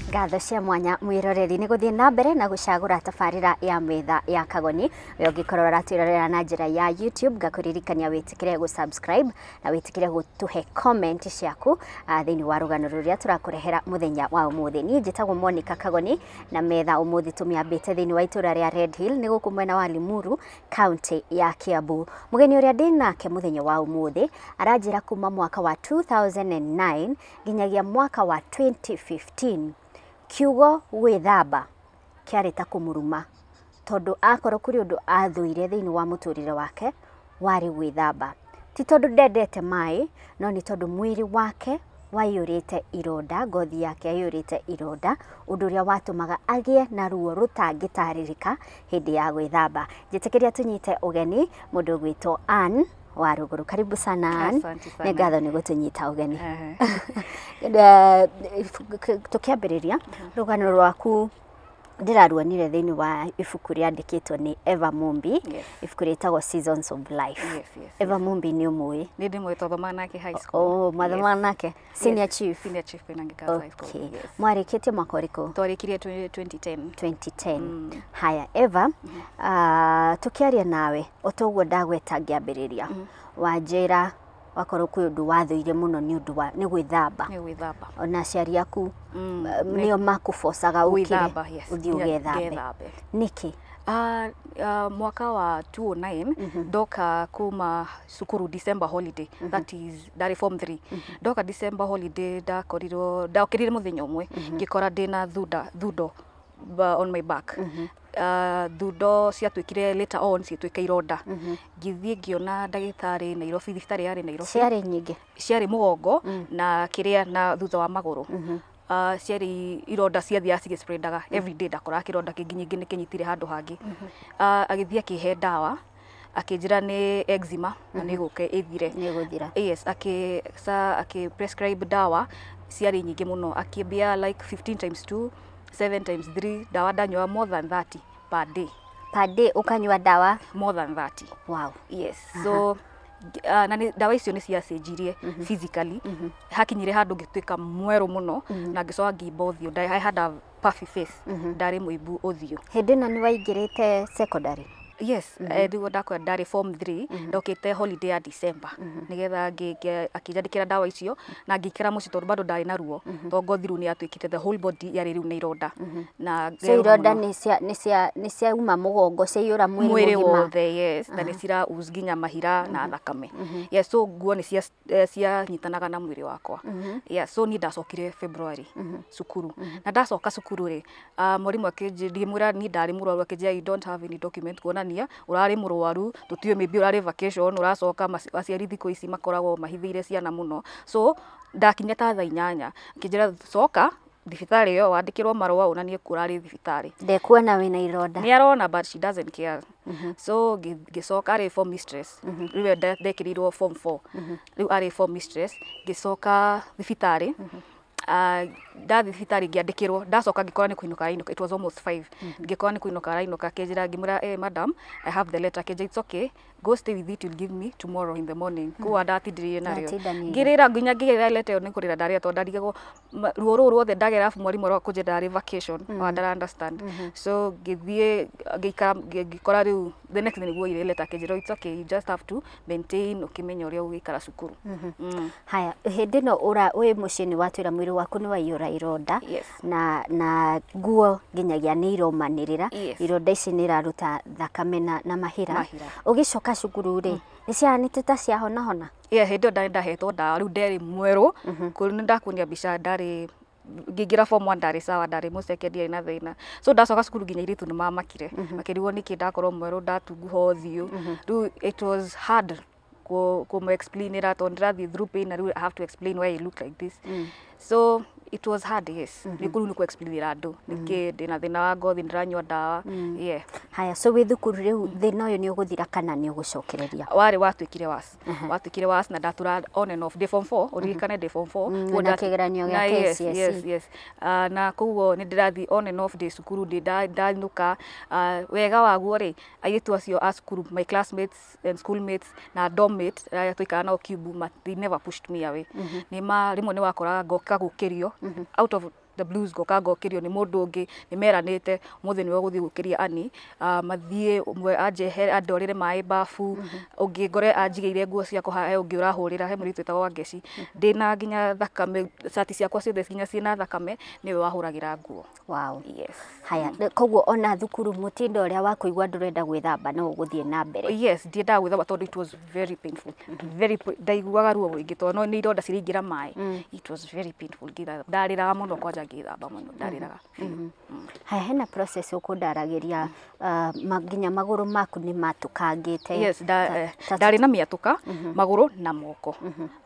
Ngatho cia mwanya mwiroreri nĩ gũthiĩ na mbere na gũcagũra tabarĩra ya Metha ya Kagoni. We ũngĩkorwo ũratwĩrorera na njĩra ya YouTube, ngakũririkania wĩtĩkĩre gũ-subscribe na wĩtĩkĩre gũtũhe comment ciaku thĩinĩ wa rũgano rũrĩa tũrakũrehera mũthenya wa ũmũthĩ. Niĩ njĩtagwo Monica Kagoni na metha ũmũthĩ tũmĩambĩte thĩinĩ wa itũra rĩa Red Hill, nĩ gũkũ mwena wa Limuru, kaunti ya Kiambu. Mũgeni ũrĩa ndĩ nake mũthenya wa ũmũthĩ aranjĩra kuma mwaka wa 2009 nginyagia mwaka wa 2015 kiugo gwĩthamba kĩarĩ ta kũmũruma, tondũ akorwo kũrĩ ũndũ athũire thĩinĩ wa mũtũrĩre wake warĩ gwĩthamba. Ti tondũ ndendete maĩ, no nĩ tondũ mwĩrĩ wake waiyũrĩte ironda, ngothi yake yaiyũrĩte ironda, ũndũ ũrĩa watũmaga agĩe na ruo rũtangĩtarĩrĩka hĩndĩ ya gwĩthamba. Njĩtĩkĩria tũnyite ũgeni mũndũ ũgwĩtwo Ann Warũgũrũ. Karibu sana, Ann. Asante sana. Nĩ ngatho nĩ gũtũnyita ũgeni. Tũkĩambĩrĩria rũgano rwaku, ndĩraruonire thĩinĩ wa ibuku rĩandĩkĩtwo nĩ Eva Mumbi, ibuku rĩtagwo Seasons of Life. Eva Mumbi nĩ ũmũĩ? Nĩ ndĩmũĩ, twathomaga nake high school. Oh, mwathomaga nake senior chief? Senior chief Koinange Girls High School. Okay. Yes. Mwarĩkĩtie mwaka ũrĩkũ? Twarĩkirie 2010. 2010. Haya Eva, tũkĩaria nawe o toguo ndagweta ngĩambĩrĩria, wanjĩra wakorwo kwĩ ũndũ wathũire mũno nĩ ũndũ wa nĩ gwĩthamba. Nĩ gwĩthamba. Ona aciari aku nĩo makũbocaga ũkĩre Gwĩthamba, yes. ũthiĩ ũgethambe. Ngethambe. Nĩkĩ? Mwaka wa 2009 ndoka kuma cukuru December holiday, that is ndarĩ form 3. Ndoka December holiday, ndakorirwo ndokĩrire mũthenya ũmwe ngĩkora ndĩna thuda thundo on my back. Thundo ciatuĩkire later on cituĩka ironda. Ngĩthiĩ ngĩona ndagĩtarĩ Nairobi, thibitarĩ yarĩ Nairobi. Ciarĩ nyingĩ? Ciarĩ mũgongo na kĩrĩa na thutha wa magũrũ. Ciarĩ ironda ciathiaga cigĩspreadaga every day, ndakoraga kĩronda kĩngĩ nyingĩ nĩ kĩnyitire handũ hangĩ. Agĩthiĩ akĩhe ndawa, akĩnjĩra nĩ eczema na nĩ gũka ĩthire. Nĩ gũthira. Yes, akĩ sa akĩ prescribe ndawa ciarĩ nyingĩ mũno, akĩambia like 15 times 2, 7 times 3. Ndawa ndanyua more than 30 per day. Per day ũkanyua ndawa? More than 30. Wow. Yes, so na nĩ ndawa icio nĩ ciacenjirie physically. Hakinyire handũ ngĩtuĩka mwerũ mũno na ngĩcoka ngĩimba ũthiũ. I had a puffy face, ndarĩ mũimbu ũthiũ. Hĩndĩ ĩno nĩ waingĩrĩte secondary? Yes, rĩu ndakwĩra ndarĩ form 3, ndokĩte holiday ya December nĩgetha akĩnjandĩkĩra ndawa icio na ngĩikara mũciĩ tondũ bado ndarĩ na ruo, tondũ ngothi rĩu nĩ yatuĩkĩte, the whole body yarĩ rĩu nĩ ironda na So ngerũha ironda mũno. Nĩ ciauma mũgongo ciaiyũra mwĩrĩ mwĩrĩ mũgima? Wothe, yes, na nĩ cira ooze nginya mahira na thakame. Yes, so nguo nĩ cia cianyitanaga na mwĩrĩ wakwa. Yeah, so niĩ ndacokire February cukuru, na ndacoka cukuru rĩ, mwarimũ ngĩmwĩra niĩ ndarĩ mũrwaru, akĩnjĩra, "You don't have any document kuonania ũrarĩ mũrwaru, tũtiũĩ, maybe ũrarĩ vacation ũracoka." Aciari thikũ ici makoragwo mahithĩire ciana mũno. So ndakinya ta thaa 8, akĩnjĩra, "Coka thibitarĩ ĩyo wandĩkĩrwo marũa wonanie ũrarĩ thibitarĩ." Ndekuona wĩna ironda? Nĩ arona, but she doesn't care. So ngĩcoka, arĩ form mistress rĩu, we ndekĩrĩirwo form 4, rĩu arĩ form mistress. Ngĩcoka thibitarĩ. Ndathiĩ thibitarĩ ngĩandĩkĩrwo, ndacoka ngĩkora nĩ kũinũka arainũka. It was almost 5, ngĩkora nĩ kũinũka arainũka. Akĩnjĩra, ngĩmwĩra, "Eh, madam, I have the letter." Akĩnjĩra, "It's okay, go stay with it, you'll give me tomorrow in the morning." Koguo ndatindirire narĩo. Ndatindanĩire. Ngĩrĩra nginya ngĩgĩra letter ĩyo, nĩ kũrĩra ndarĩra tondũ ndarigagwo ruo rũrũ ruothe ndagera, arabu mwarimũ aroka kũnjĩra ndarĩ vacation, ona ndara understand. So ngĩthiĩ ngĩikara, ngĩkora rĩu the next day nĩguo oire letter, akĩnjĩra, "It's okay, you just have to maintain ũkĩmenya ũrĩa ũgũikara cukuru." Haya, hĩndĩ ĩno ũra wĩ mũciĩ nĩ watwĩra mwĩrĩ waku nĩ waiyũra ironda na nguo nginyagia nĩ iromanĩrĩra. Ironda ici nĩ iraruta thakame na mahira. Mahira. Ũgĩcoka cukuru rĩ, nĩ ciahanĩte ta ciahonahona? Yeah, hĩndĩ ĩyo ndarĩ ndahetwo ndawa, rĩu nderĩ mwerũ. Kũu nĩ ndakuonia mbica, ndarĩ ngĩingĩra form 1 ndarĩ sawa, ndarĩ mũceke, ndiarĩ na thĩna. So ndacoka cukuru nginya airĩtu nĩ mamakire, makĩrigwo nĩkĩ ndakorwo mwerũ, ndatunguha ũthiũ. Rĩu it was hard kũmũ explainĩra tondũ ndĩrathiĩ through pain na rĩu I have to explain why I look like this. So it was hard, yes. Nĩ kũu nĩ kũ explainĩra andũ nĩkĩ ndĩna thĩna wa ngothi, ndĩranyua ndawa, yeah. Haya, so wĩ thukuru rĩu thĩna ũyũ nĩ ũgũthira kana nĩ ũgũcokereria? Warĩ watuĩkire was watuĩkire was na ndatura on and off ndĩ form 4, ũririkane ndĩ form 4. Koguo na kĩgeranio gĩa na yes, KCSE. Yes. Na koguo nĩ ndĩrathiĩ on and off ndĩ cukuru, ndĩ ndainũka. Wega waguo rĩ, airĩtu acio a cukuru, my classmates and schoolmates na dormmate arĩa tũikaraga nao cube, they never pushed me away. Nĩ ma rĩmwe nĩ wakoraga ngoka gũkĩrio out of the blues, ngoka ngokĩrio nĩ mũndũ ũngĩ, nĩ meranĩte ũmũthĩ nĩwe ũgũthiĩ gũkĩria ani, mathiĩ ũmwe anjehere andorĩre maĩ bafu, ũngĩ ngore anjigĩire nguo ciakwa haha, he ũngĩ ũrahũrĩra, he mũirĩtu wĩtagwo Wangeci, ndĩna nginya thakame, cati ciakwa ciothe nginya ciĩna thakame, nĩwe wahũragĩra nguo. Wow. Yes. Haya, koguo ona thukuru mũtindo ũrĩa wa kũigua ndũrenda gwĩthamba no ũgũthiĩ na mbere? Yes, ndiendaga gwĩthamba tondũ it was very painful, very ndaiguaga ruo rũingĩ tondũ no nĩ ironda ciraingĩra maĩ. It was very painful ngĩthamba, ndarĩraga mũno, kwanja ngĩthamba mũno ndarĩraga biũ. Haya, hena process ũkũndaragĩria, nginya magũrũ maku nĩ matũkangĩte. Yes, ndarĩ na mĩatũka magũrũ na moko,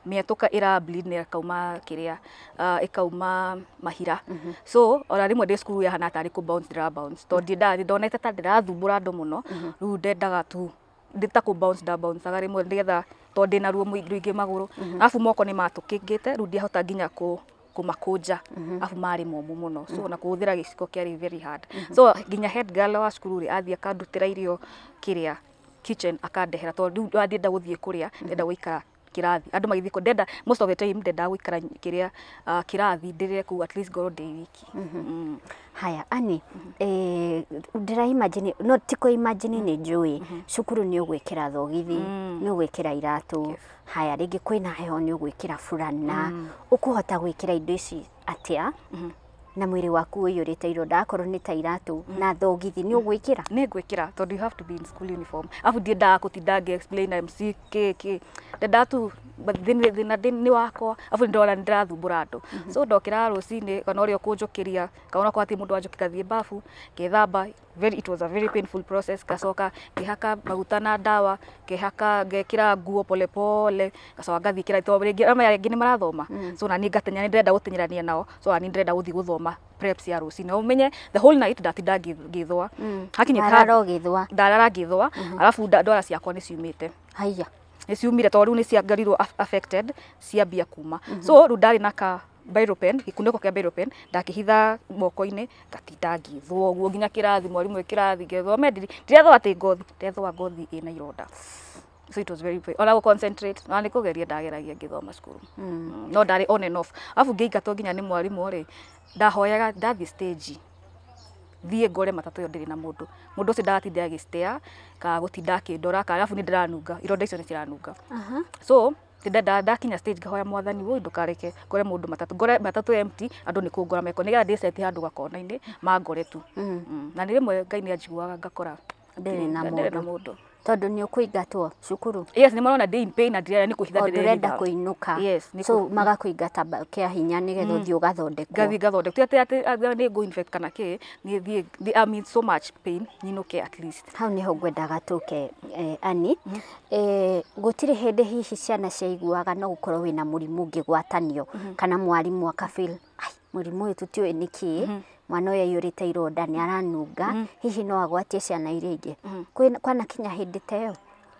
mĩatũka ĩra bleed na ĩkauma kĩrĩa, ĩkauma mahira. So ona rĩmwe ndĩ cukuru yahana tarĩ kũ bounce ndĩra bounce, tondũ ndiendaga, ndonete ta ndĩrathumbũra andũ mũno, rĩu ndendaga tu ndĩ ta kũ bounce nda bounceaga rĩmwe nĩgetha, tondũ ndĩna ruo rũingĩ magũrũ, arabu moko nĩ matũkĩngĩte, rĩu ndiahota nginya kũ kũmakũnja, arabu marĩ momũ mũno, so ona kũhũthĩra gĩciko kĩarĩ very hard. So nginya head girl wa cukuru rĩ, athiĩ akandutĩra irio kĩrĩa kitchen akandehera, tondũ rĩu ndienda gũthiĩ kũrĩa, ndenda gũikara kĩrathi andũ magĩthiĩ ndenda most of the time ndendaga gũikara kĩrĩa, kĩrathi ndĩrĩre kũu, at least ngorwo ndĩ wiki. Haya ani, ndĩra imagine, no ti kũ imagine, nĩ njũĩ cukuru nĩ ũgwĩkĩra thogithi, nĩ ũgwĩkĩra iratũ. Haya, rĩngĩ kwĩna heho, nĩ ũgwĩkĩra burana. Ũkũhota gwĩkĩra indo ici atĩa na mwĩrĩ waku ũiyũrĩte ironda? Akorwo nĩ ta iratũ na thogithi, nĩ ũgwĩkĩra? Nĩ ngwĩkĩra tondũ you have to be in school uniform, arabu ndiendaga gũtinda ngĩ explain I'm sick kĩ kĩ, ndendaga tu, but thĩna nĩ wakwa, arabu nĩndĩrona nĩ ndĩrathumbũra andũ. So ndokĩraga rũcinĩ kana ũrĩa ũkũnjũkĩria, kana onakorwo hatirĩ mũndũ wanjũkĩria, ngathiĩ bafu ngethamba. Very, it was a very painful process. Ngacoka ngĩhaka maguta na ndawa, ngĩhaka, ngekĩra nguo pole pole, ngacoka ngathiĩ kĩrathi, tondũ rĩngĩ arĩa angĩ nĩ marathoma, so na niĩ ngateng'era, nĩ ndĩrenda gũteng'erania nao, so na niĩ ndĩrenda gũthiĩ gũthoma preps ya rũcinĩ. Ũmenye the whole night ndatinda ngĩthũa hakinyĩte Warara ũgĩthũa? Ndarara ngĩthũa, arabu ndwara ciakwa nĩ ciumĩte. Haya. Nĩ ciumire tondũ rĩu nĩ ciangarirwo affected, ciambia kuma. So rĩu ndarĩ na ka biro pen, gĩkunĩko kĩa biro pen, ndakĩhitha moko-inĩ, ngatinda ngĩthũa ũguo nginya kĩrathi, mwarimũ e kĩrathi ngethũa, me ndirethũa atĩ ngothi, ndethũa ngothi ĩna ironda. So it was very ona gũ concentrate ona nĩ kũgeria ndageragia ngĩthoma cukuru. No ndarĩ on and off, arabu ngĩingatwo nginya nĩ mwarimũ rĩ, ndahoyaga ndathiĩ stage thiĩ ngore matatũ ĩyo ndĩrĩ na mũndũ, mũndũ ũcio ndagatinda agĩ-stare kana gũtinda akĩndora, kana arabu nĩ ndĩranunga, ironda icio nĩ ciranunga. So ndakinya stage ngahoya Mwathani, woi ndũkareke ngore mũndũ matatũ, ngore matatũ empty, andũ nĩ kũngora meko, nĩgetha ndĩceti handũ gakona-inĩ mangore tu. Na nĩ rĩmwe Ngai nĩ anjiguaga, ngakora Ndĩrĩ na ndĩrĩ na mũndũ. Mũndũ. Tondũ nĩ ũkũingatwo cukuru? Yes, nĩ marona ndĩ in pain na ndĩrenda nĩ kũhitha O ndũrenda ndĩrehitha. kũinũka. Yes, nĩ So magakũingata kĩa hinya nĩgetha ũthiĩ ũgathondekwo? Ngathiĩ ngathondekwo, ti atĩ atĩ nĩ ngũ infect kana kĩ, niĩ thiĩ I'm in so much pain, nyinũke at least. Hau nĩho ngwendaga tũke, ani, gũtirĩ hĩndĩ hihi ciana ciaiguaga no gũkorwo wĩna mũrimũ ũngĩgwatanio, kana mwarimũ akafeel ai mũrimũ ũyũ tũtiũĩ nĩ kĩĩ, mwana ũyũ aiyũrĩte ironda, nĩ aranunga, hihi no agwatie ciana iria ingĩ? Kwanakinya hĩndĩ ta ĩyo?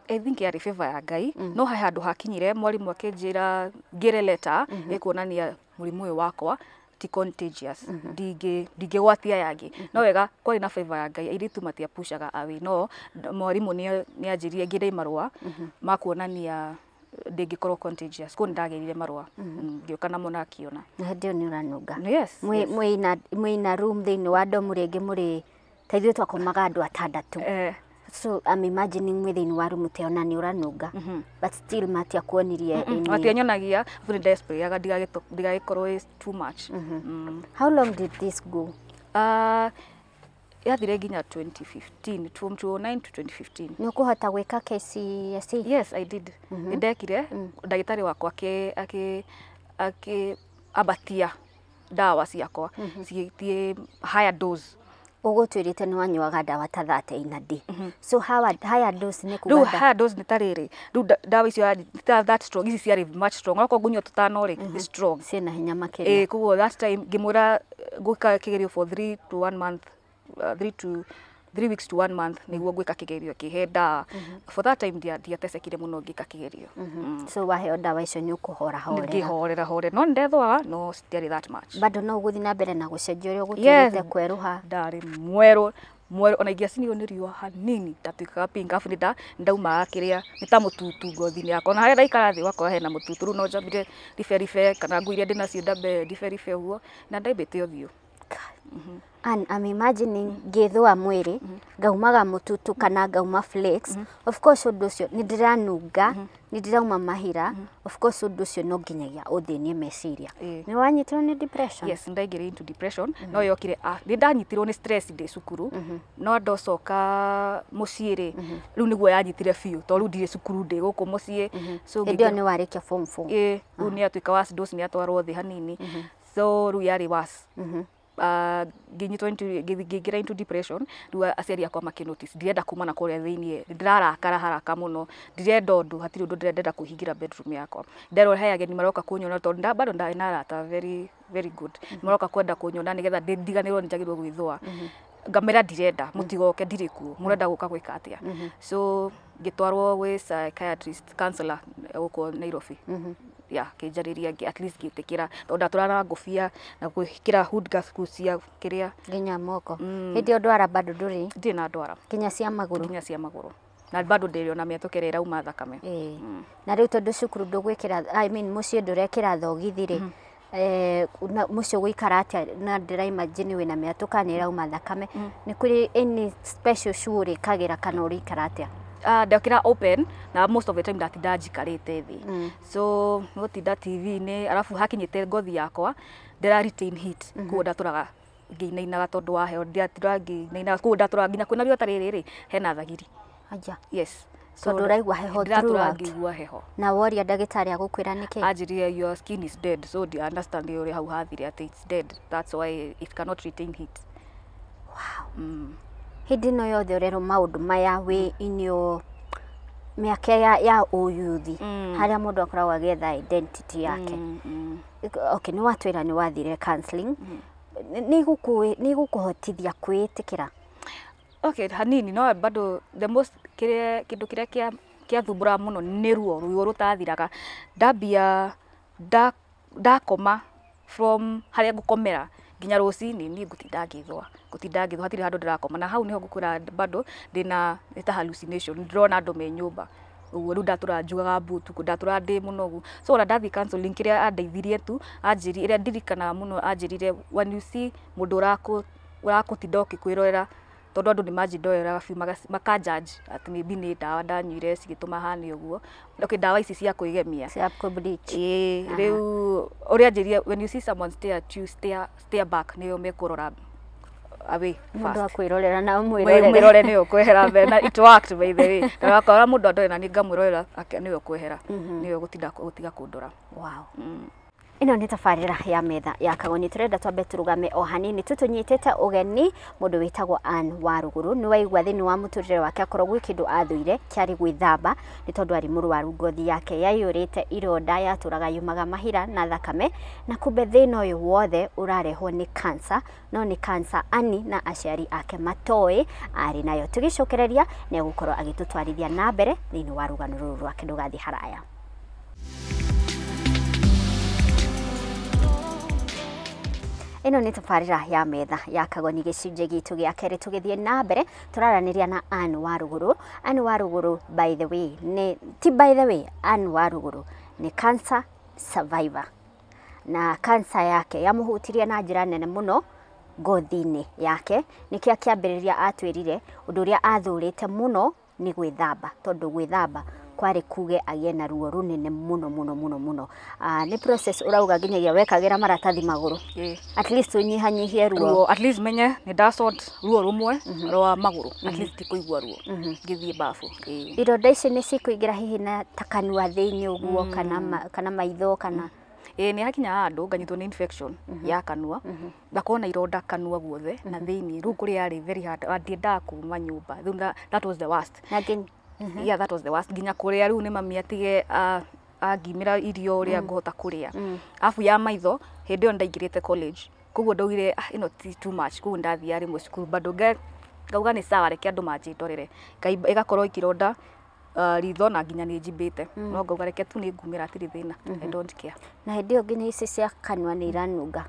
I think yarĩ favor ya Ngai, no he handũ hakinyire mwarimũ akĩnjĩra ngĩre letter ĩkuonania mũrimũ ũyũ wakwa ti contagious, ndingĩgwatia aya angĩ. No wega kwarĩ na favor ya Ngai, airĩtu matiapushaga away, no mwarimũ nĩ anjĩrire ngĩre marũa ma kuonania ndingĩkorwo contagious. Koguo nĩ ndagĩrire marũa, ngĩũka namo na akiona. Na hĩndĩ ĩyo nĩ ũranunga? Yes. Mwĩ Yes. Mwĩna room thĩinĩ wa ndomu, rĩngĩ mũrĩ ta ithuĩ twakomaga andũ atandatũ. So I'm imagining mwĩ thĩinĩ wa room ta ĩyo na nĩ ũranunga, but still matiakuonirie Matianyonagia, arabu nĩ ndesprayaga ndigagĩkorwo ĩ too much. How long did this go? Yathire nginya 2015, from 2009 to 2015. Nĩ ũkũhota gwĩka KCSE? Yes, I did. Nĩ ndekire, ndagĩtarĩ wakwa akĩ akĩ akĩ ambatia ndawa ciakwa cigĩthiĩ higher dose. Ũgũtwĩrĩte nĩ wanyuaga ndawa ta 30 in a day, so higher dose nĩ Rĩu kuga higher dose nĩ ta rĩrĩ, rĩu ndawa icio ti ta that strong, ici ciarĩ much strong, okorwo ngũnyua tũtano rĩ, nĩ strong. Ciĩna hinya makĩria. Ĩ, koguo that time ngĩmwĩra gwĩka kĩgerio for 3 to 1 month, 3 to 3 weeks to 1 month nĩguo gwĩka kĩgerio, akĩhe ndawa. For that time ndiatecekire mũno ngĩka kĩgerio. So waheo ndawa icio nĩ ũkũhora horera? Ngĩhorera horera, no nĩndethũaga, no citiarĩ that much. Bado no ũgũthiĩ na mbere na gũcenjia ũrĩa Yes. ũgũtwĩrĩte, kwerũha? Ndarĩ mwerũ Mwerũ ona ingĩacinirwo nĩ riũa hanini ndatuĩkaga pink, arabu nĩ ndaumaga kĩrĩa nĩ ta mũtutu ngothi-inĩ yakwa, ona harĩa ndaikara thĩ ũgakora hena mũtutu. Rĩu no njambire riberibe kana nguo iria ndĩnacio ndambe ndiberibe ũguo na ndaimbĩte ũthiũ. And I'm imagining ngĩthũa mwĩrĩ ngaumaga mũtutu kana ngauma flakes. Of course ũndũ ũcio nĩ ndĩranunga, nĩ ndĩrauma mahira. Of course ũndũ ũcio no nginyagia ũthĩnie meciria. Nĩ wanyitirwo nĩ depression? Yes, ndaingĩrire into depression, no yokire nĩ ndanyitirwo nĩ stress ndĩ cukuru, no ndocoka mũciĩ rĩ, rĩu nĩguo yanyitire biũ tondũ rĩu ndirĩ cukuru, ndĩ gũkũ mũciĩ. So hĩndĩ ĩyo nĩ warĩkia form 4? Ĩĩ, rĩu nĩ atuĩka worse, dose nĩ atwarwo thĩ hanini, so rĩu yarĩ worse. Ngĩnyitwo ngĩingĩra into depression. Rĩu aciari akwa makĩ notice ndirenda kuma na kũrĩa thĩiniĩ, ndĩrarakara haraka mũno, ndirenda ũndũ, hatirĩ ũndũ ndĩrenda kũhingĩra bedroom yakwa. Nderwo he ageni maroka kũnyona tondũ bado ndarĩ na arata very very good, maroka kwenda kũnyona nĩgetha ndiganĩrwo nĩ njagĩrĩirwo gwĩthũa. Ngamĩra ndirenda, mũtigoke, ndirĩ kuo, mũrenda gũka gwĩka atĩa? So ngĩtwarwo gwĩ psychiatrist counselor gũkũ Nairobi ya kĩnjarĩria, at least ngĩtĩkĩra tondũ ndatũraga na ngũbia na gwĩkĩra hood gas cia kĩrĩa nginya moko. Hĩndĩ ĩyo ndwara bado ndũrĩ? Ndirĩ na ndwara. Nginya cia magũrũ? Nginya cia magũrũ, na bado ndĩrĩ ona mĩatũka ĩrĩa ĩrauma thakame. Ĩĩ. Na rĩu tondũ cukuru ndũgwĩkĩra, I mean mũciĩ ndũrekĩra thogithi rĩ, mũciĩ ũgũikara atĩa? Na ndĩra imagine wĩna mĩatũka nĩ ĩrauma thakame, nĩ kũrĩ any special shoe ũrĩkagĩra kana ũrĩikara atĩa? Ndekĩra open na most of the time ndatinda njikarĩte thĩ, so gũtinda TV-inĩ, arabu hakinyĩte ngothi yakwa ndĩra retain heat, koguo ndatũraga ngĩinainaga tondũ wa heho, ndiratũraga ngĩinainaga, koguo ndatũraga nginya kwĩna riũa ta rĩrĩ rĩ, hena thagiri. Anja. Yes. Tondũ ũraigua heho ndĩratũra throughout. Ngĩigua heho. Na woria ndagĩtarĩ agũkwĩra nĩkĩ? Anjĩrire, "Your skin is dead." So ndi understand ũrĩa hau hathire atĩ it's dead, that's why it cannot retain heat. Hĩndĩ ĩno yothe ũrerwo maũndũ maya wĩ in your mĩaka ya ũyuthi, harĩa mũndũ akoragwo agĩetha identity yake. Okay, nĩ watwĩra nĩ wathire counseling. Nĩ igũkũhotithia kwĩĩtĩkĩra? Okay, hanini, no bado the most kĩrĩa kĩndũ kĩrĩa kĩathumbũraga mũno nĩ ruo, ruo rũtathiraga. Ndambia ndakoma from harĩa ngũkomera nginya rũcinĩ, niĩ ngũtinda ngĩthũa, ngũtinda ngĩthũa, hatirĩ handũ ndĩrakoma. Na hau nĩho ngũkwĩra bado ndĩna nĩ ta hallucination, ndĩrona andũ me nyũmba ũguo. Rĩu ndatũra njugaga mbu ũtukũ, ndatũra ndĩ mũnogu. So ona ndathiĩ counseling, kĩrĩa andeithirie tu anjĩrire, ĩrĩa ndirikanaga mũno, anjĩrire, "When you see mũndũ ũrakũtinda ũkĩkwĩrorera," tondũ andũ nĩ manjindoreraga biũ maka judge atĩ maybe nĩ ndawa ndanyuire cigĩtũma hane ũguo. Okay, ndawa ici cia kwĩgemia. Cia kũ bleach. Ĩĩ, rĩu ũrĩa anjĩrire, "When you see someone stare at you, stare back," nĩyo mekũrora away Mũndũ fast. akwĩrorera na ũmwĩrorere. Mwĩrore nĩwe ũkwehera mbere, na it worked, by the way. Na wakora mũndũ andore na niĩ ngamwĩrorera ake, nĩwe ũkwehera, nĩwe ũgũtinda gũtiga kũndora. Wow. Ĩno nĩ tabarĩra ya Metha ya Kagoni. Tũrenda twambe tũrũgame o hanini tũtũnyitĩte ũgeni mũndũ wĩtagwo Ann Warũgũrũ. Nĩ waigua thĩinĩ wa mũtũrĩre wake akorwo gwĩ kĩndũ athũire kĩarĩ gwĩthamba, nĩ tondũ arĩ mũrwaru, ngothi yake yaiyũrĩte ironda, yatũraga yumaga mahira na thakame, na kumbe thĩna ũyũ wothe ũrarehwo nĩ cancer, no nĩ cancer ani na aciari ake matoĩ arĩ nayo. Tũgĩcokereria nĩ egũkorwo agĩtũtwarithia na mbere thĩinĩ wa rũgano rũrũ rwake. Ndũgathiĩ haraya. Ĩno nĩ tabarĩra ya Metha ya Kagoni, gĩcunjĩ gitũ gĩa kerĩ. Tũgĩthiĩ na mbere tũraranĩria na Ann Warũgũrũ. Ann Warũgũrũ, by the way, nĩ ti by the way, Ann Warũgũrũ nĩ cancer survivor, na cancer yake yamũhutirie na njĩra nene mũno ngothi-inĩ yake. Nĩkĩo akĩambĩrĩria atwĩrire ũndũ ũrĩa athũrĩte mũno nĩ gwĩthamba, tondũ gwĩthamba kwarĩ kuge agĩe na ruo rũnene mũno mũno mũno mũno. Nĩ process ũrauga nginyagia wekagĩra maratathi magũrũ at least ũnyihanyihie ruo. Ruo, at least menye nĩ ndasort ruo rũmwe rwa magũrũ, at least ndikũigua ruo ngĩthiĩ bafu. Ĩĩ. Ironda ici nĩ cikũingĩra hihi na ta kanua thĩinĩ ũguo kana maitho kana? Ĩĩ, nĩ hakinya handũ nganyitwo nĩ infection ya kanua, ngakorwo na ironda kanua guothe na thĩiniĩ. Rĩu kũrĩa yarĩ very hard, ndiendaga kuma nyũmba. Rĩu that was the worst. Na nginya Yeah, that was the worst. Nginya kũrĩa rĩu nĩ mami atige angimĩra irio ũrĩa ngũhota kũrĩa. Arabu ya maitho, hĩndĩ ĩyo ndaingĩrĩte college, koguo ndaugire, "Ah, ĩno ti too much." Koguo ndathiaga rĩmwe cukuru bado ngauga nĩ sawa, reke andũ manjĩndorere. Ĩgakorwo ikironda Ritho na nginya nĩ njimbĩte, no ngauga reke tu nĩ ngumĩra, hatirĩ thĩna, I don't care. Na hĩndĩ ĩyo nginya ici cia kanua nĩ iranunga.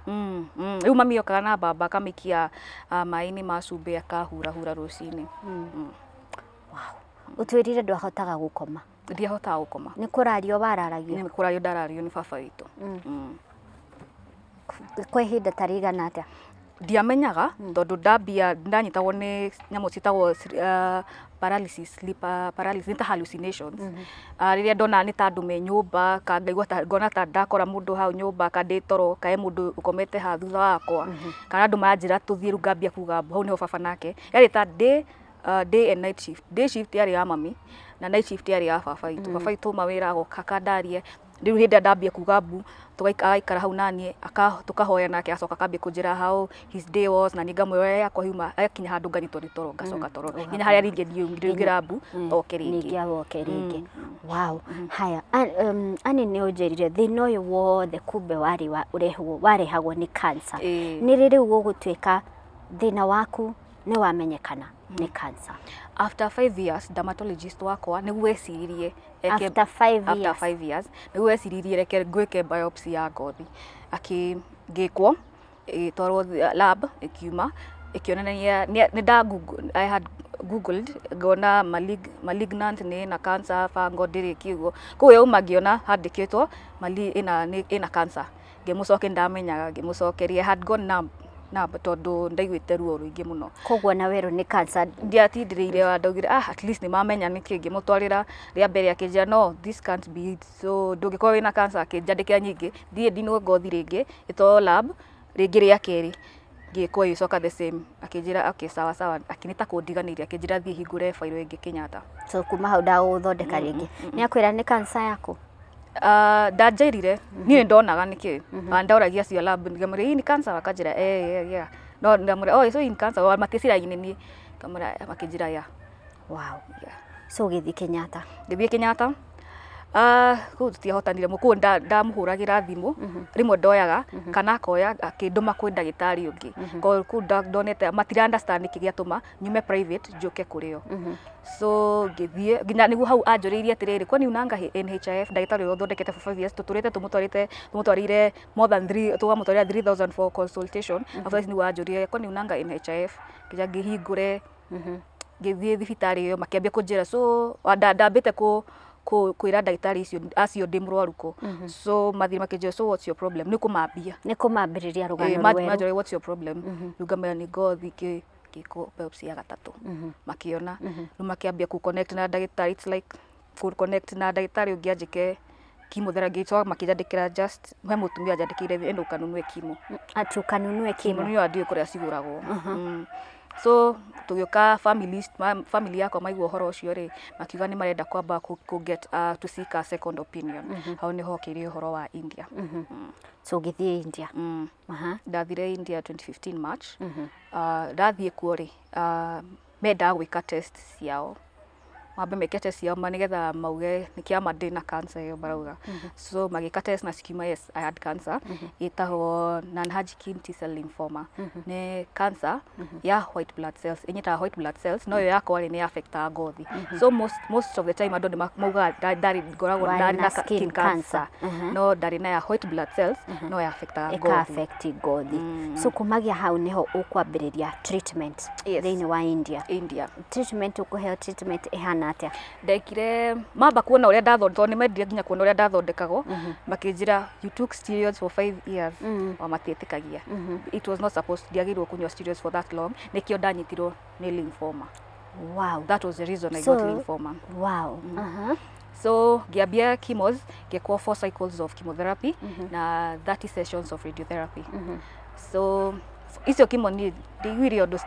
Rĩu mami okaga na baba akamĩikia maĩ-inĩ ma cumbĩ, akahurahura rũcinĩ. Ũtwĩrire ndwahotaga gũkoma. Ndiahotaga gũkoma. Nĩ kũrario wararagio? Nĩ kũrario ndarario nĩ baba witũ. Kwa ihinda ta rĩigana atĩa? Ndiamenyaga, tondũ ndambia ndanyitagwo nĩ nyamũ ciĩtagwo paralysis, sleep paralysis, nĩ ta hallucinations. Rĩrĩa ndona nĩ ta andũ me nyũmba, ka ngaigua ta ngona ta ndakora mũndũ hau nyũmba, ka ndĩ toro, kae mũndũ ũkomete haha thutha wakwa, kana andũ maranjĩra tũthiĩ, rĩu ngambia kuga mbu. Hau nĩho baba nake yarĩ ta day day and night shift. Day shift yarĩ ya mami na night shift yarĩ ya baba witũ. Baba witũ mawĩra agoka akandaria. Rĩu hĩndĩ ĩrĩa ndambia kuga mbu, agaikara hau naniĩ, tũkahoya nake, acoka akambia kũnjĩra how his day was, na niĩ ngamwĩra ũrĩa yakwa yuma. Agakinya handũ nganyitwo nĩ toro, ngacoka toro nginya harĩa rĩngĩ ndiũngĩra mbu oke rĩngĩ. Ningĩ awoke rĩngĩ. Wow. Haya, ani nĩ ũnjĩrire thĩna ũyũ wothe kumbe warĩ wa ũrehwo warehagwo nĩ cancer. Ĩĩ. Nĩ rĩ rĩu gũgũtuĩka thĩna waku nĩ wamenyekana nĩ cancer? After 5 years, dermatologist wakwa nĩguo eciririe After 5 After years. 5 years nĩguo eciririe reke ngwĩke biopsy ya ngothi. Akĩ ngĩkwo, ĩgĩtwarwo lab, ĩkiuma ĩkĩonania nĩ nda Google, I had googled ngona malignant nĩ ĩna cancer, fungal ndĩrĩ kĩguo. Koguo yauma ngĩona handĩkĩtwo ĩna ĩna cancer. Ngĩmũcokeria ndamenyaga, ngĩmũcokeria I had gone numb numb tondũ ndaiguĩte ruo rũingĩ mũno. Koguo na werũ nĩ cancer. Ndiatindĩrĩire wa ndaugire, ah, at least nĩ mamenya nĩkĩ. Ngĩmũtwarĩra rĩa mbere, akĩnjĩra, "No, this can't be it, so ndũngĩkorwo wĩna cancer." Akĩnjandĩkĩra nyingĩ thiĩ ndinwo ngothi rĩngĩ, ĩtwarwo lab rĩngĩ rĩa kerĩ. Ngĩkwo, ĩgĩcoka the same. Akĩnjĩra, "Okay, sawa sawa." Akĩnĩta kũndiganĩria, akĩnjĩra thiĩ hingũre bairo ĩngĩ Kenyatta. So kuma hau ndagũgũthondeka rĩngĩ, nĩ akwĩra nĩ cancer yaku? Ndanjĩrire niĩ nĩ ndonaga nĩkĩ mm ndaũragia acio a lab, ngamwĩra, "Hii ni cancer?" Akanjĩra, "Eh, yeah." No ndamwĩra, "Oh, so hii ni cancer?" Wa matieciragia nĩ niĩ, ngamwĩra, makĩnjĩra, "Yeah." Wow. Yeah. So ũgĩthiĩ Kenyatta. Ngĩthiĩ Kenyatta. Kũu tũtiahotanire kũu ndamũhũragĩra thimũ rĩmwe ndoyaga kana akoya akĩndũma kwĩ ndagĩtarĩ ũngĩ. Kũu ndonete matira understand nĩkĩ gĩatũma nyume private njũke kũrĩ o. So ngĩthiĩ nginya nĩguo hau anjũrĩirie atĩrĩrĩ, "Kwani unanga NHIF?" Ndagĩtarĩ ũrĩa ũthondekete for 5 years tũtũrĩte tũmũtwarĩte, tũmũtwarĩire more than three, tũkamũtwarĩra 3000 for consultation. After this nĩguo anjũrire, "Kwani unanga NHIF?" Ngĩja ngĩhingũre, ngĩthiĩ thibitarĩ ĩyo, makĩambia kũnjĩra, so ndambĩte kwĩra ndagĩtarĩ icio acio ndĩ mũrwaru kũ. So mathiĩ makĩnjĩra, "So what's your problem?" Nĩ kũmambia. Nĩ kũmambĩrĩria rũgano rwerũ. Manjũria, "What's your problem?" Rĩu ngamwĩra nĩ ngothi. Ngĩkwo biopsy ya gatatũ, makĩona. Rĩu makĩambia kũ connect na ndagĩtarĩ, it's like kũ connect na ndagĩtarĩ ũngĩ anjĩke chemotherapy. Ngĩcoka makĩnjandĩkĩra, just he mũtumia anjandĩkĩire, enda ũkanunue chemo. Ati ũkanunue chemo? Chemo nĩyo ndiũĩ kũrĩa cigũragwo. So tũgĩũka families, family yakwa maigua ũhoro ũcio rĩ, makiuga nĩ marenda kwamba kũ get to seek a second opinion. Hau nĩho hokĩire ũhoro wa India. So ũgĩthiĩ India. Ndathire India 2015 March. Ndathiĩ kuo rĩ, mendaga gwĩka test ciao, mambe meke test ciao ma nĩgetha mauge nĩ kĩama ndĩna cancer ĩyo marauga. So magĩka test na cikiuma yes, I had cancer ĩtagwo non-Hodgkin T-cell lymphoma. Nĩ cancer ya white blood cells, ĩnyitaga white blood cells, no ĩyo yakwa rĩ, nĩ affectaga ngothi. So most of the time andũ nĩ maugaga ndarĩ ngoragwo Warĩ ndarĩ na na skin skin cancer. cancer, no ndarĩ na ya white blood cells, no ya affectaga Ĩka ngothi. Affect ngothi. So kumagia hau nĩho ũkwambĩrĩria treatment? Yes. Thĩinĩ wa India. India. Treatment, ũkũheo treatment ĩhana atĩa? Ndekire mamba kuona ũrĩa ndathondekagwo, tondũ nĩ mendire nginya kuona ũrĩa ndathondekagwo. Makĩnjĩra, "You took steroids for 5 years." O matiĩtĩkagia. It was not supposed, ndiagĩrĩirwo kũnyua steroids for that long. Nĩkĩo ndanyitirwo nĩ lymphoma. That was the reason I got lymphoma. So ngĩambia chemos, ngĩkwo four cycles of chemotherapy na 30 sessions of radiotherapy. So icio chemo niĩ ndiguire ũndũ,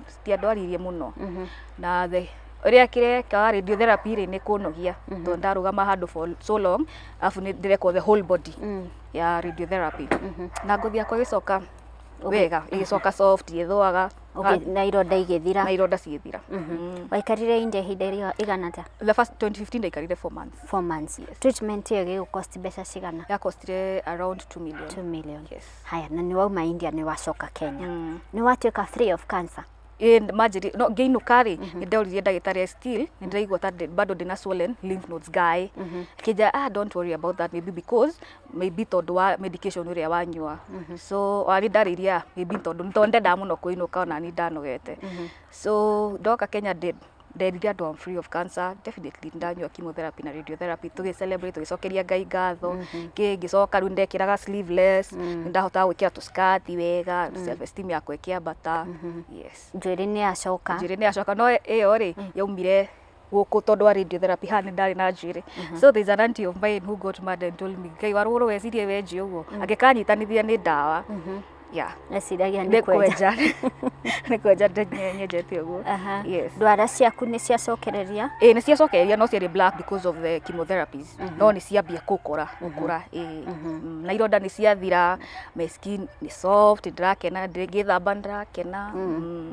citiandwaririe mũno. Na the ũrĩa kĩreka radiotherapy rĩ, nĩ kũnogia, tondũ ndarũgama handũ for so long, alafu nĩ ndĩrekwo the whole body ya radiotherapy, na ngothi yakwa ĩgĩcoka wega, ĩgĩcoka soft, ĩthũaga. Okay, na ironda igĩthira? Na ironda cigĩthira. Waikarire India ihinda igana atĩa? The first 2015 ndaikarire 4 months. 4 months. Treatment ĩyo ĩgĩgũcost mbeca cigana? Yakostire around 2 million. 2 million. Yes. Haya, na nĩ wauma India, nĩ wacoka Kenya, nĩ watuĩka free of cancer? Manjĩri no ngĩinũka rĩ, nĩ ndoririe ndagĩtarĩ, still nĩ ndĩraigua ta bado ndĩna swollen lymph nodes ngaĩ. Akĩnjĩra, "Ah, don't worry about that, maybe because maybe tondũ wa medication ũrĩa wanyua." So wani ndarĩria maybe tondũ nĩ tondũ ndendaga mũno kũinũka, ona ni ndanogete. So ndoka Kenya, nderire andũ I'm free of cancer, definitely ndanyua chemotherapy na radiotherapy. Tũgĩ celebrate, tũgĩcokeria Ngai ngatho. Ngĩcoka rĩu ndekĩraga sleeveless, nĩ ndahotaga gwĩkĩra tũskati wega, self esteem yakwa ĩkĩambata, yes. Njuĩrĩ nĩ yacoka. Njuĩrĩ nĩ yacoka, no ĩyo rĩ yaumire gũkũ tondũ wa radiotherapy. Haha nĩ ndarĩ na njuĩrĩ. So there's an auntie of mine who got mad and told me, "Ngai wa rũgũrũ, wecirie wenji ũguo?" Angĩkanyitanithia nĩ ndawa, yeah. Eciragia nĩ nĩ kwenja. Kwenja, nĩ kwenja nyenjete ũguo. Yes. Ndwara ciaku nĩ ciacokereria? Ĩ, nĩ ciacokereria, no ciarĩ black because of the chemotherapies, no nĩ ciambia gũkũra gũkũra, ĩ. Na ironda nĩ ciathira, my skin nĩ soft, ndĩrakena, ngĩthamba ndĩrakena.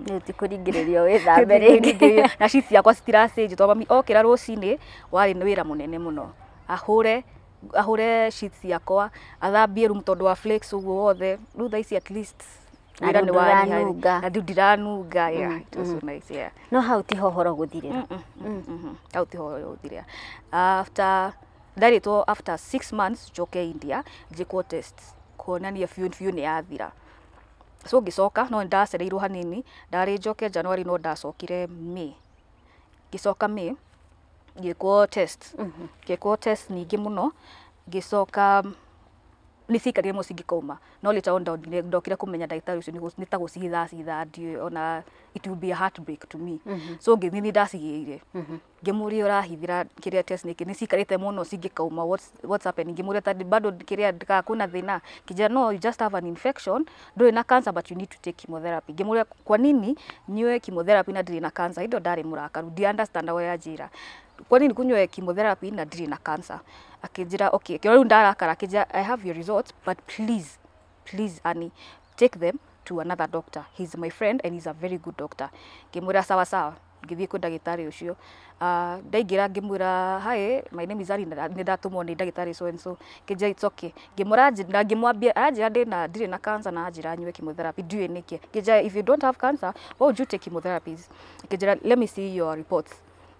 Rĩu ti kũringĩrĩrio wĩthambe rĩngĩ. Na sheets ciakwa citiracenjio, tondũ mami okĩra rũcinĩ warĩ nĩ wĩra mũnene mũno, ahũre ahũre sheets ciakwa, athambie room tondũ wa flakes ũguo wothe. Rĩu thaa ici at least Na wĩra rĩu nĩ wanyiha. ndũranunga. Na rĩu ndiranunga, yeah, it was so nice, yeah. No hau tiho ũhoro gũthirĩra. Hau tiho gũthirĩra. After ndarĩtwo, after 6 months njoke India njĩkwo test kuonania biũ biũ nĩ yathira. So ngĩcoka, no nĩndacereirwo hanini. Ndarĩ njoke January, no ndacokire May. Ngĩcoka May, ngĩkwo test, ngĩkwo test nyingĩ mũno. Ngĩcoka nĩ ciaikarire mũno cingĩkauma, no later on ndokire kũmenya ndagĩtarĩ ũcio nĩ ta gũcihitha acihithaga. Ndiũĩ ona it will be a heartbreak to me. So ngĩthiĩ, nĩ ndacigĩire, ngĩmũria, "Ũrahithĩra kĩrĩa test nĩkĩ? Nĩ ciikarĩte mũno cingĩkauma, what's happening?" Ngĩmũria ta bado kĩrĩa kana kwĩna thĩna. Kĩnjĩra, "No, you just have an infection, ndũrĩ na cancer, but you need to take chemotherapy." Ngĩmũria, "Kwa nini nyue chemotherapy na ndirĩ na cancer?" Hĩndĩ ĩyo ndarĩ mũrakaru, ndi understand ũrĩa anjĩra, "Kwa nini kunyue chemotherapy na ndirĩ na cancer?" Akĩnjĩra, "Okay." Kĩo rĩu ndarakara. Akĩnjĩra, "I have your results, but please, please, Annie, take them to another doctor. He's my friend and he's a very good doctor." Ngĩmwĩra, "Sawa sawa." Ngĩthiĩ kwĩ ndagĩtarĩ ũcio. Ndaingĩra ngĩmwĩra, "Hi, my name is Annie, nĩ ndatũmwo nĩ ndagĩtarĩ so and so." Kĩnjĩra, "It's okay." Ngĩmwĩra na ngĩmwambia, aranjĩra ndĩna ndirĩ na cancer na anjĩra nyue chemotherapy, ndiũĩ nĩkĩ. Ngĩnjĩra, "If you don't have cancer, why would you take chemotherapies?" Akĩnjĩra, "Let me see your reports."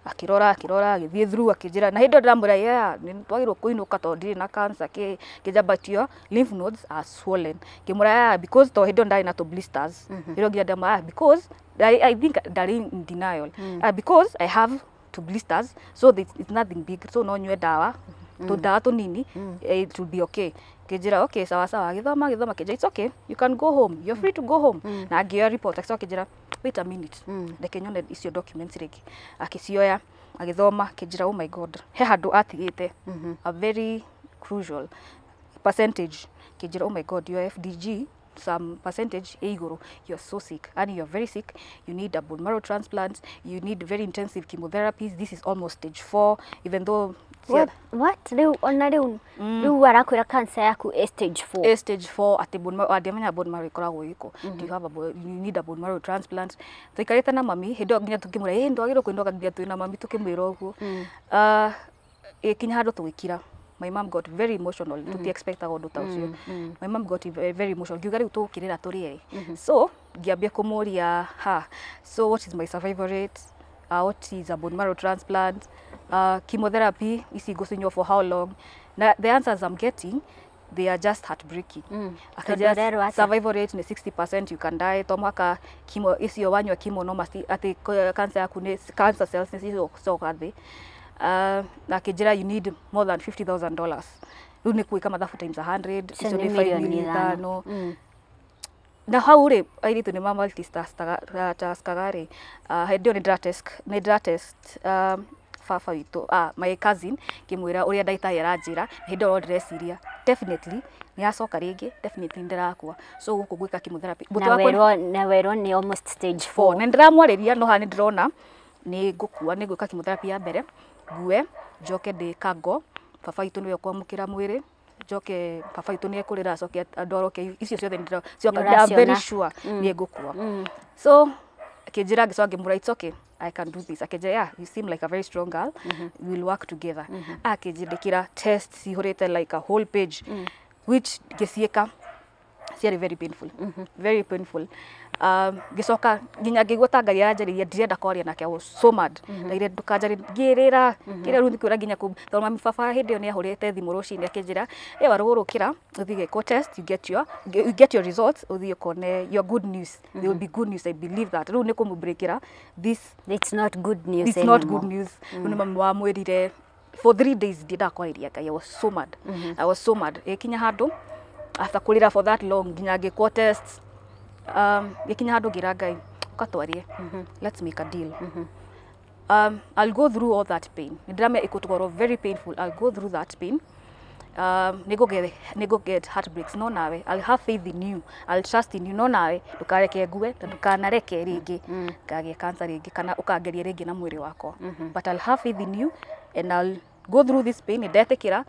Akĩrora, akĩrora, agĩthiĩ through, akĩnjĩra, na hĩndĩ ĩyo ndĩramwĩra, "Yeah, nĩ twagĩrĩirwo kũinũka tondũ ndirĩ na cancer kĩ." Kĩnjĩra, "But your lymph nodes are swollen." Ngĩmwĩra, "Yeah, because to hĩndĩ ĩyo ndarĩ na tũ blisters." Hĩndĩ ĩyo nginya ndamwĩra, "Ah, because I think ndarĩ in denial. Ah, because I have two blisters, so it's nothing big, so no nyue ndawa, tũndawa tũnini, it will be okay." Kĩnjĩra, "Okay, sawa sawa." Agĩthoma, agĩthoma, kĩnjĩra, "It's okay, you can go home, you're free to go home." Na ngĩoya report, agĩcoka akĩnjĩra, "Wait a minute, reke nyone icio documents rĩngĩ." Akĩcioya, agĩthoma, akĩnjĩra, "Oh my God." He handũ atigĩte a very crucial percentage. Akĩnjĩra, "Oh my God, your FDG some percentage ĩ igũrũ. You're so sick and you're very sick. You need a bone marrow transplant, you need very intensive chemotherapies. This is almost stage 4, even though" What? Rĩu ona rĩu arakwĩra cancer yaku ĩ stage 4? A stage 4, atĩ bone marrow, ndiamenya bone marrow ĩkoragwo ĩkũ. Do you have a you need a bone marrow transplant. Tũikarĩte na mami hĩndĩ ĩyo nginya tũkĩmwĩra, ĩ ndwagĩrĩirwo kũinũka, nginya twĩ na mami tũkĩmwĩra ũguo. Ah, ĩkinya handũ tũgĩkira. My mom got very emotional. Tũti expectaga ũndũ ta ũcio. My mom got very, very emotional. Ngiuga rĩu tũgũkĩrĩra tũrĩ erĩ. So ngĩambia kũmũria, "Ha, so what is my survival rate? What is a bone marrow transplant? Chemotherapy ici ngũcinyua for how long?" Na the answers I'm getting, they are just heartbreaking. Tondũ ũrerwo atĩa? Survival rate nĩ 60%, you can die, to mũhaka chemo icio wanyua chemo, no masti atĩ cancer yaku nĩ cancer cells nĩ cigũcoka thĩ. Na akĩnjĩra, "You need more than $50,000." Rĩu nĩ gwĩka mathabu times 100, icio icio nĩ nĩ 5 mirioni million 5. ithano. Na hau rĩ, airĩtu nĩ ma multitaskaga rĩ. Hĩndĩ ĩyo nĩ ndĩratest baba witũ, my cousin, ngĩmwĩra ũrĩa ndagĩtarĩ aranjĩra. Hĩndĩ ĩyo no ndĩreciria, definitely nĩ yacoka rĩngĩ, definitely ndĩrakua, so gũkũ gwĩka chemotherapy. Na Mũtwe wakwa werwo, na werwo nĩ almost stage 4. 4. Na ndĩramwarĩria, no haha nĩ ndĩrona nĩ ngũkua, nĩ ngwĩka chemotherapy ya mbere, ngue, njoke ndĩ kango, baba witũ nĩwe ũkwamũkĩra mwĩrĩ, njoke baba witũ nĩ ekũrĩra, acoke andũ aroke, icio ciothe nĩ cioka. I'm very Nĩũraciona. sure nĩ ngũkua. So akĩnjĩra, ngĩcoka ngĩmwĩra, "It's okay, I can do this." Akĩnjĩra, "Yeah, you seem like a very strong girl, we will work together." Akĩnjĩndĩkĩra test cihũrĩte like a whole page, which ngĩciĩka. Ciarĩ very painful, very painful. Ngĩcoka nginya ngĩigua ta Ngai aranjarĩria, ndirenda kwaria nake. I was so mad. Ndaire ndũkanjarĩrie, ngĩrĩra ngĩrĩra. Rĩu nĩkwĩra nginya kũ tondũ mami baba hĩndĩ ĩyo nĩ ahũrĩte thimũ rũcinĩ akĩnjĩra, ĩ warũgũrũkĩra ũthiĩ gwĩkwo test, you get your results, ũthiĩ ũkone your good news. There will be good news, I believe that. Rĩu nĩ kũmũbreakĩra this. It's not good news It's not anymore. good news. Rĩu nĩ mami wamwĩrire. For 3 days ndiendaga kwarĩria Ngai. I was so mad, I was so mad. Ĩkinya handũ after kũrĩra for that long, nginya ngĩkwo test, gĩkinya handũ ngĩra Ngai, ũkatwarie, let's make a deal. I'll go through all that pain. Nĩ ndĩramenya ĩkũtwarwo very painful. I'll go through that pain. Nĩngũ get heartbreaks, no nawe I'll have faith in you, I'll trust in you, no nawe ndũkareke ngue na ndũkanareke rĩngĩ ngagĩa cancer rĩngĩ kana ũkangeria rĩngĩ na mwĩrĩ wakwa, but I'll have faith in you and I'll go through this pain. Nĩndetĩkĩra,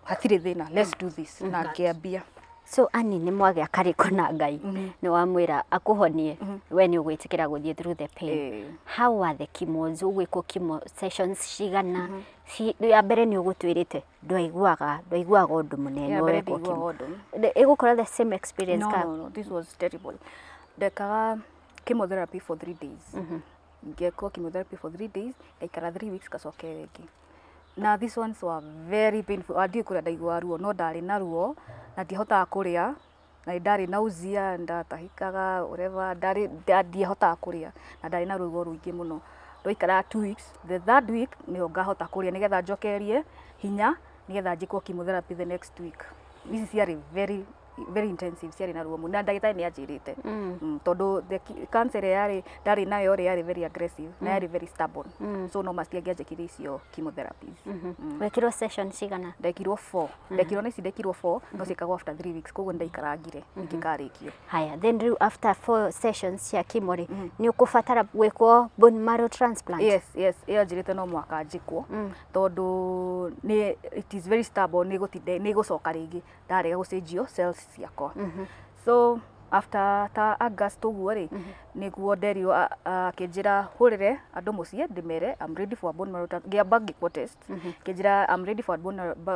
hatirĩ thĩna, let's do this. Na ngĩambia. So ani nĩ mwagĩa karĩko na Ngai, nĩ wamwĩra akũhonie, we nĩ ũgwĩtĩkĩra gũthiĩ through the pain. How are the chemos? Ũgwĩkwo chemo sessions cigana? Ya mbere nĩ ũgũtwĩrĩte ndwaiguaga ũndũ mũnene. Ya mbere Wekwo ndiguaga chemo. Ũndũ. Ĩgũkorwo the same experience No, ka? no, no, this was terrible. Ndekaga chemotherapy for 3 days. Ngekwo chemotherapy for 3 days, ngaikara 3 weeks, ngacoka ĩyo ĩngĩ. Na these ones were very painful. Ndiũĩ kũrĩa ndaiguaga ruo, no ndarĩ na ruo na ndiahotaga kũrĩa na nĩ ndarĩ nausea, ndatahĩkaga, whatever, ndarĩ ndiahotaga kũrĩa na ndarĩ na ruo rũingĩ mũno. Ndaikaraga 2 weeks, the third week nĩho ngahota kũrĩa nĩgetha njokerie hinya nĩgetha njĩkwo chemotherapy the next week. Ici ciarĩ very very intensive, ciarĩ na ruo mũno na ndagĩtarĩ nĩ anjĩrĩte tondũ the cancer ĩrĩa yarĩ ndarĩ nayo rĩ yarĩ very aggressive na yarĩ very stubborn, so no matiangĩanjĩkire icio chemotherapies. Wekirwo session cigana? Ndekirwo four, ndekirwo na ici ndekirwo four, no ciĩkagwo after 3 weeks, koguo ndaikarangire ingĩkarĩkio. Haya, then rĩu after four sessions cia chemo rĩ, nĩ ũkũbatara gwĩkwo bone marrow transplant? Yes, ĩyo njĩrĩte no mwaka njĩkwo tondũ nĩ it is very stubborn, nĩ gũtinda nĩ gũcoka rĩngĩ ndarega gũcenjio cells ciakwa. So after ta August ũguo rĩ, nĩguo nderirwo, akĩnjĩra hũrĩre andũ mũciĩ ndĩmere I'm ready for a bone marrow ngĩamba ngĩkwo test, kĩnjĩra I'm ready for a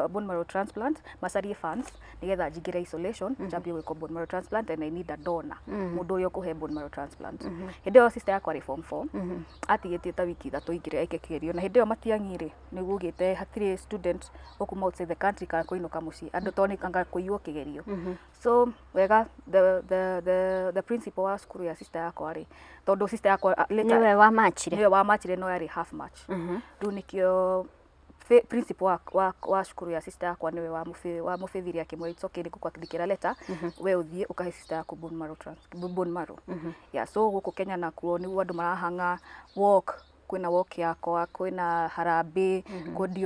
bone marrow transplant, macarie funds nĩgetha njingĩre isolation, njambie gwĩkwo bone marrow transplant, and I need a donor, mũndũ ũrĩa ũkũhe bone marrow transplant. Hĩndĩ ĩyo sister yakwa arĩ form 4, atigĩtie ta wiki 3 aingĩre eke kĩgerio, na hĩndĩ ĩyo Matiang'i rĩ nĩguo ugĩte hatirĩ student ũkuma outside the country kana kũinũka mũciĩ andũ tondũ nĩ anga kũiywo kĩgerio. So wega the principal wa cukuru ya sister yakwa rĩ, tondũ sister yakwa later Nĩwe wamachire? Nĩwe wamachire, no yarĩ half match. Rĩu nĩkĩo principal wa cukuru ya sister yakwa nĩwe wamũbĩthirie akĩmwĩra it's okay, nĩngũkwandĩkĩra letter, we ũthiĩ ũkahe sister yaku bone marrow. Yeah, so gũkũ Kenya nakuo nĩguo andũ marahang'a walk, kwĩna walk yakwa, kwĩna harambee,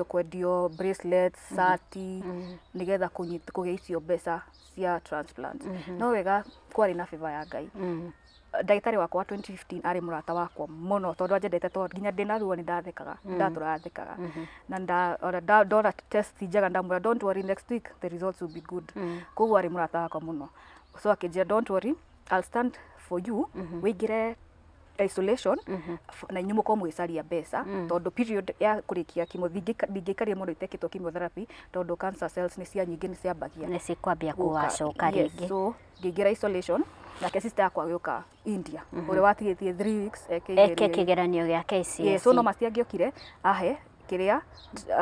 kwendio bracelets, cati, nĩgetha kũgĩa icio mbeca cia transplant. No wega kwarĩ na favor ya Ngai. Ndagĩtarĩ wakwa wa 2015 arĩ mũrata wakwa mũno tondũ anjendete, tondũ nginya ndĩna ruo nĩ ndathekaga, ndatũraga thekaga na ona ndona test njega ndamwĩra, "Don't worry, next week the results will be good." Koguo arĩ mũrata wakwa mũno, so akĩnjĩra, "Don't worry, I'll stand for you, wĩingĩre isolation na inyuĩ mũkorwo mũgĩcaria mbeca," tondũ period ya kũrĩkia chemo ndingĩikaria mũno itekĩtwo chemotherapy tondũ cancer cells nĩ cia nyingĩ nĩ ciambagia Nĩ cikwambia gũka. kũwacoka Yes, rĩngĩ. so ngĩingĩra isolation, nake sister yakwa agĩũka India ũrĩa watigĩtie 3 weeks eke eke igerio. kĩgeranio gĩa KCSE. Yes, so no matiangĩokire ahe kĩrĩa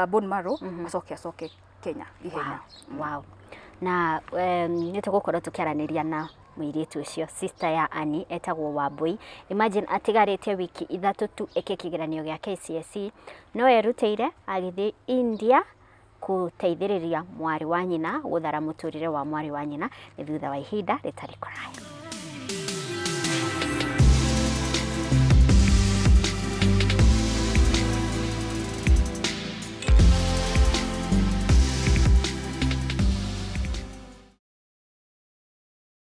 bone marrow, acoke Kenya ihenya. Wow. Na nĩ tũgũkorwo tũkĩaranĩria na mũirĩtu ũcio, sister ya Annie, etagwo Wambui. Imagine atigarĩtie wiki 3 tu eke kĩgeranio gĩa KCSE, no erutĩire agĩthiĩ India gũteithĩrĩria mwarĩ wa nyina gũthara mũtũrĩre wa mwarĩ wa nyina. Nĩ thutha wa ihinda rĩtarĩ kũraya.